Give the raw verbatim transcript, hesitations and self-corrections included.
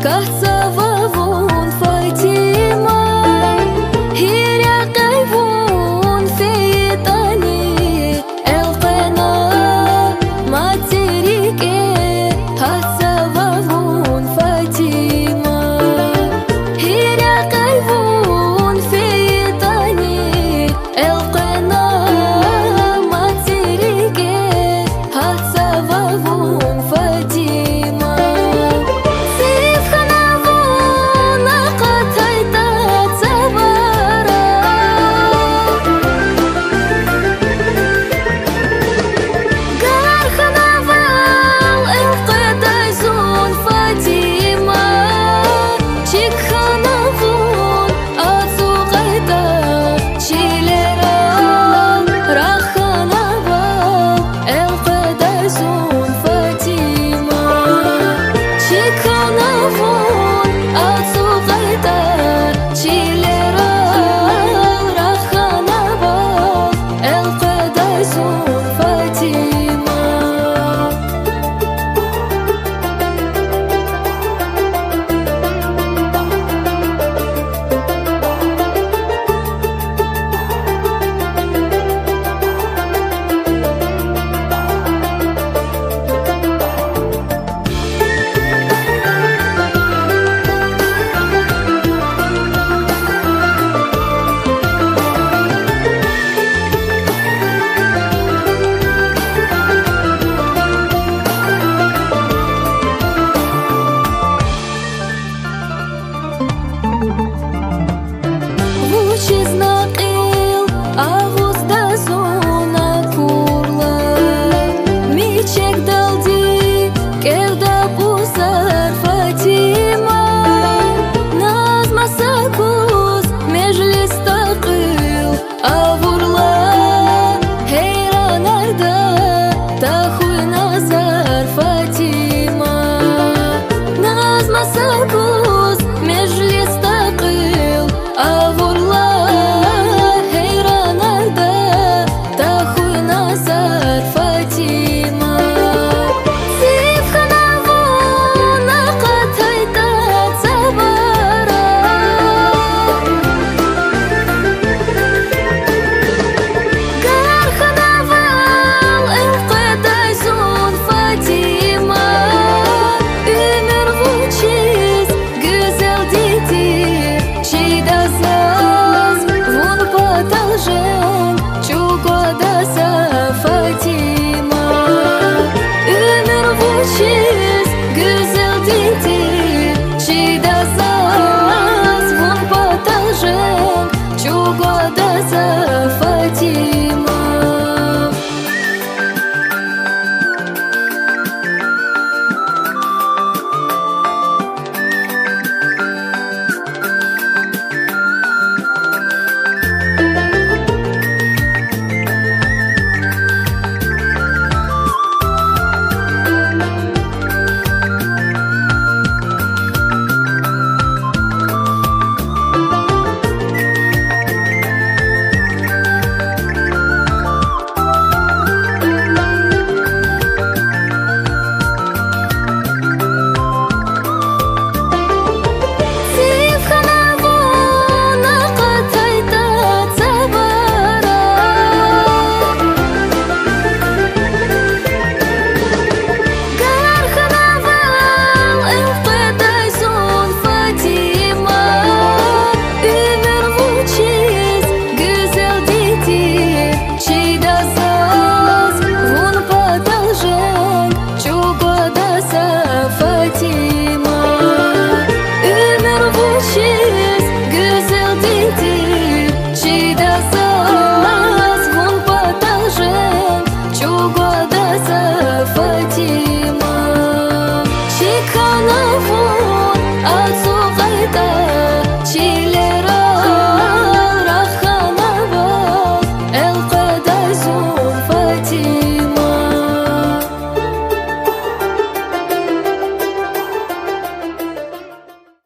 Катзава вун, Фатима, гьи рекьяй вун фейитӀани, элкъвена мад зи рикӀе. Гьатзава вун, Фатима, гьи рекьяй вун фейитӀани, элкъвена мад зи рикӀе. Гьатзава вун, Фатима, циф хьана вун акъатайтӀа цавара. Гар хьана вал элкъведай зун, Фатима, чиг хьана вун ацукьайтӀа чилерал, рагъ хьана вал элкъведай зун, Фатима, чиг хьана вун ацукьайтӀа чилерал, рагъ хьана вал элкъведай зун, Фатима. Вучиз накьил агъузда зун акурла, мичекдалди кӀевда пӀузар, Фатима? Наз маса куз межлисда кьуьл авурла, гьейранарда тахьуй назар, Фатима. Наз маса куз